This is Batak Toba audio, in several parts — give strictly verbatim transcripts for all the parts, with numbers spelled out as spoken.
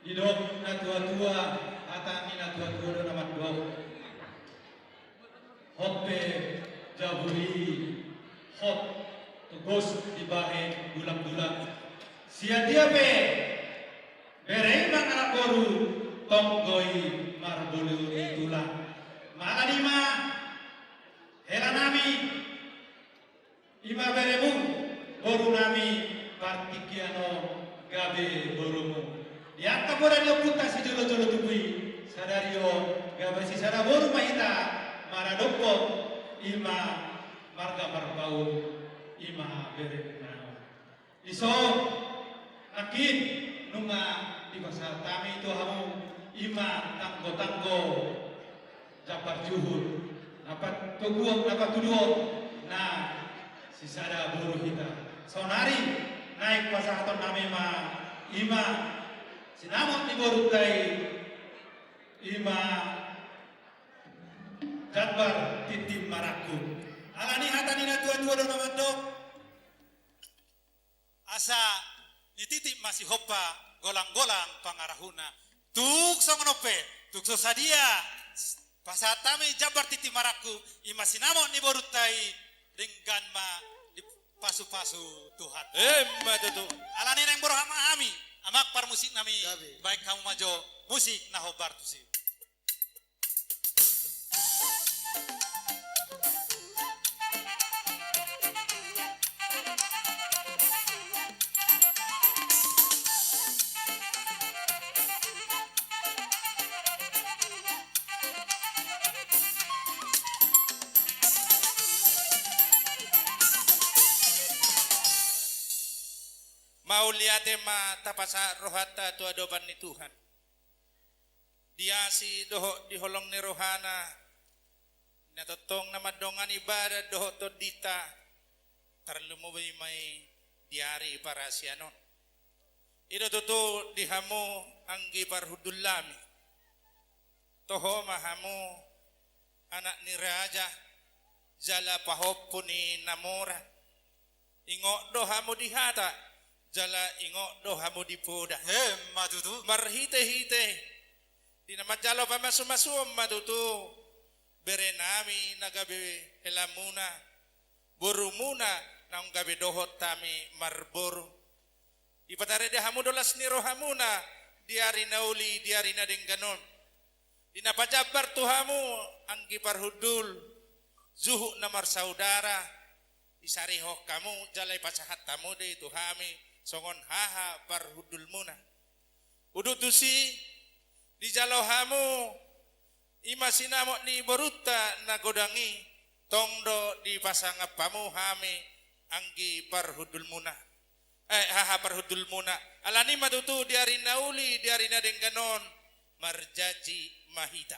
Didok natuatua, hata ni natuatua do na mandok: Hot pe jabu i, hot, togos dibahen gulanggulang. Sian dia pe bere i mangalap boru, tonggo i marbolu ni tulang. Ala ni i ma, hela nami, i ma beremu, boru nami, partingkian on gabe borumu. Di angka poda ni ompunta sijolojolo tubu i, sadari on gabe sisada boru ma hita maradophon i ma marga Marpaung, i ma beremuna on. Dison, nangkin nunga dipasahat hami tu hamu i ma tanggotanggo jambar juhut, na patuduhon, na patuduhon na sisada boru hita. Saonari naeng pasahaton nami ma i ma sinamot ni borunta i, i ma jambar tintin marangkup. Ala ni hata ni natuatua do na mandok: Asa nititip ma sihompa, golanggolang pangarahutna. Tung songon on pe, tung so sadia pasahat hami jambar tintin marangkup, i ma sinamot ni borunta i, denggan ma dipasupasu Tuhan. Emma tutu. Ala ni i naeng borhat ma hami, amang parmusik nami, gabe, baen hamu ma jo musik na hombar tusi. Mauliate ma tapasahat rohanta tu adopan ni Tuhan. Di asi dohot di holong ni rohana, na tongtong na mandongani badan dohot tondinta, tarlumobi ma i di ari parasian on. I do tutu di hamu anggi parhundul nami. Toho ma hamu anak ni raja, jala pahompu ni na mora. Ingot do hamu di hata, jala ingot do hamu di poda. Emma tutu. Marhitehite di na manjalo pamasumasuon ma tutu bere nami na gabe helamuna, borumuna naung gabe dohot hami marboru. Dipatarida hamu do las ni rohamuna di ari na uli, di ari na denggan on. Di na pajambar tu hamu anggi parhundul, juhut na marsaudara, disarihon hamu jala dipasahat hamu do i tu hami songon haha parhundulmuna. Udut tusi, dijalo hamu i ma sinamot ni borunta na godang i, tong do dipasangap hamu hami anggi parhundulmuna. Eh, haha parhundulmuna. Ala ni i ma tutu di ari na uli, di ari na denggan on, marjanji ma hita.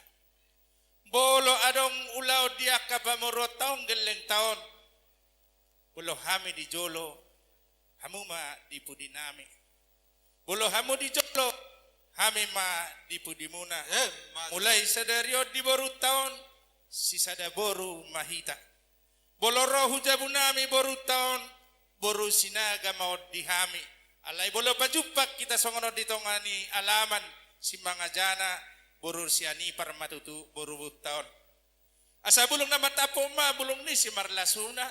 Molo adong ulaon di angka pamoruonta on gellengta on, molo hami di jolo, hamu ma di pudi nami. Molo hamu di jolo, hami ma di pudimuna. Emma tutu. Mulai sadari on di borunta on, sisada boru ma hita. Molo ro hu jabu nami borunta on, boru Sinaga ma on di hami. Alai molo pajumpang hita songon on di tonga ni alaman, simangajana, boru Sianipar ma tutu borunta on. Asa bulung na martampuk ma bulung ni simarlasuna,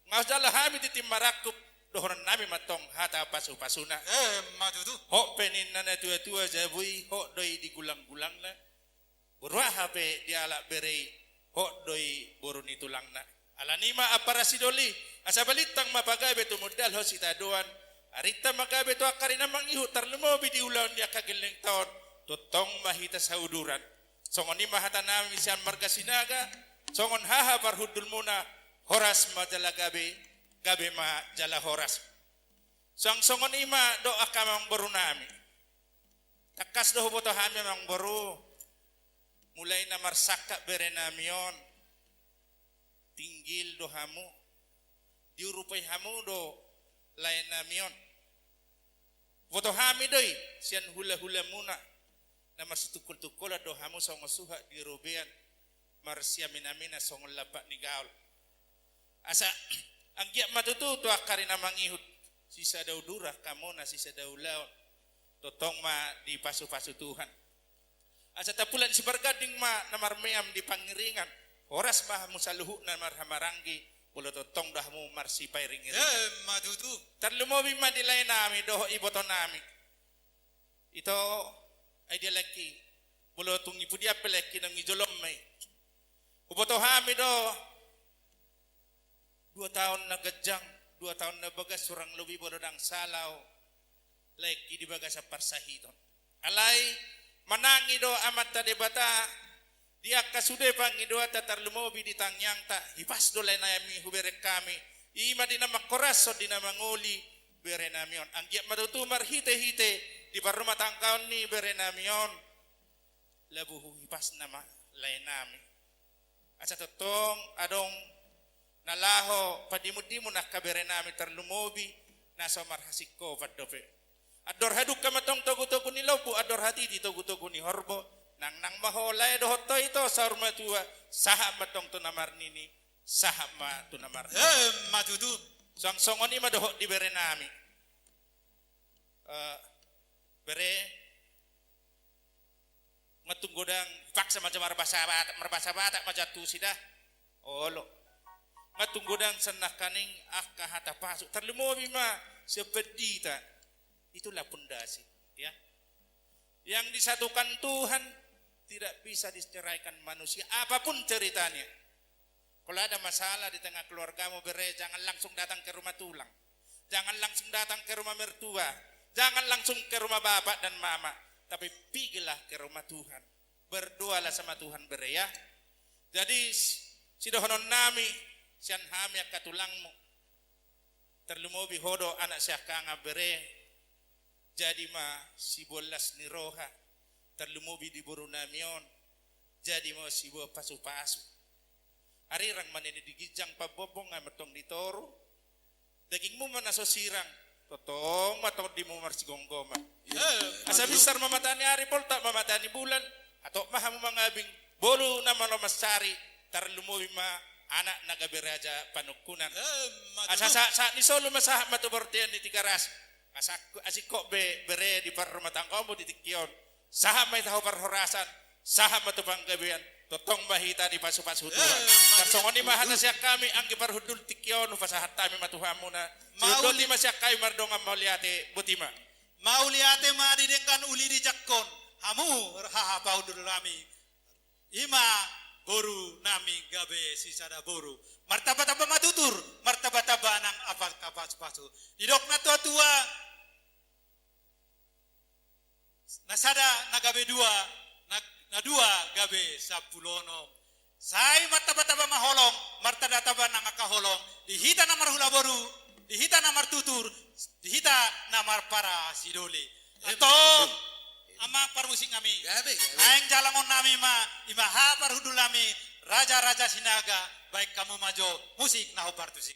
nga jala hami tintin marangkup, dohonon nami ma tong hata pasupasuna. Emma tutu. Hot pe ninna natuatua jabu i, hot do i di gulanggulangna. Boru aha pe dialap bere i, hot do i boru ni tulangna. Ala ni i ma ampara sidoli, asa balintang ma pagabe tumundalhon sitadoan, arinta ma gabe tu angka ari na mangihut tarlumobi di ulaon ni angka gellengta on, tongtong ma hita sauduran. Songon i ma hata nami sian marga Sinaga, songon haha parhundulmuna, horas ma jala gabe, gabe ma jala horas. Suang songon i ma do angka amangboru nami. Tangkas do huboto hami amangboru, mulai na marsangkap bere nami on, tinggil do hamu, diurupai hamu do lae nami on. Huboto hami do i sian hulahulamuna, na marsitungkoltungkolan do hamu songon suhat di robean, marsiaminaminan songon lampak ni gaol. Asa anggiat ma tutu tu angka ari na mangihut, sisada uduran hamuna, sisada ulaon. Tongtong ma dipasupasu Tuhan. Asa tapulak ni siparganding ma na marmeam di pangiringan. Horas ma hamu saluhutna marhahamaranggi, molo tongtong do hamu marsipairingiringan. Emma tutu. Tarlumobi ma di laenami dohot ibotonami. Ito, ai dia laengki. Molo tung i pudian pe laengki, naung i jolom ma i. Huboto hami do. Dua taon na ganjang, dua taon na bagas, hurang lobi molo ndang sala au, laengki di bagasan parsahiton. Alai manangi do Amanta Debata di angka sude pangidoanta, tarlumobi di tangiangta, hipas do laenami hubereng hami. I ma di na mangkorashon, di na mangoli berenami on. Anggiat ma tutu marhitehite di parrumatanggaon ni berenami on, labuhu hipasna ma laenami. Asa tongtong adong na laho padimundimun angka berenami, tarlumobi na so marhasingkopan dope. Andor hadungka ma tong togutogu ni lombu, andor hatiti togutogu ni horbo, nangnang ma ho lae dohot ho ito saur matua, sahat ma tong tu na marnini, sahat ma tu na marnono. Emma tutu. Suang songon i ma dohot di berenami. Eh, bere, nga tung godang, paksa ma jo marbahasa Batak, marbahasa Batak ma jo antusi da. Olo. Nga tung godang sian nangkaning angka hata pasu, tarlumobi ma sian pandita. Itulah pondasi, ya. Yang disatukan Tuhan tidak bisa diceraikan manusia, apapun ceritanya. Kalau ada masalah di tengah keluargamu, bere, jangan langsung datang ke rumah tulang. Jangan langsung datang ke rumah mertua. Jangan langsung ke rumah bapak dan mama. Tapi pergilah ke rumah Tuhan. Berdoalah sama Tuhan, bere, ya. Jadi, s-, sidohononnami sian hami angka tulangmu. Tarlumobi ho do anak siangkangan, bere. Jadi ma siboan las ni roha, tarlumobi di borunami on, jadi ma siboan pasupasu. Arirang ma ninna di ginjang, pambombong ma tong di toru, dagingmu ma na so sirang, tongtong ma tondimu marsigomgoman. Asa binsar ma mata ni ari, poltak ma mata ni bulan, hatop ma hamu mangabing, boru na malo mansari, tarlumobi ma anak na gabe raja panungkunan. Asa sahat, sahat ni solu ma sahat ma tu bontean ni Tigaras. Asa asing hot be, bere, di parrumatanggaonmu di tingki on. Sahat ma hita tu parhorasan, sahat ma tu panggabean, tongtong ma hita dipasupasu Tuhan. Tarsongon i ma hata sian hami, anggi parhundul, tingki on hupasahat hami ma tu hamuna. Sidondoli ma sian hami mardongan mauliate, botima. Mauliate ma di denggan, uli di jangkon, hamu haha parhundulnami. I ma borunami gabe sisada boru. Martambatamba ma tutur, martambatamba nang angka pasupasu. Didok na tuatua, na sada na gabe dua, na, na dua gabe sampulu onom. Sai martambatamba ma holong, martambatamba nang angka holong, di hita na marhula boru, di hita na martutur, di hita na marpara sidoli. Antong, amang parmusiknami. Gabe, gabe. Naeng jalangonnami ma, i ma haha parhundulnami, Raja Raja Sinaga, baen hamu ma jo musik na hombar tusi.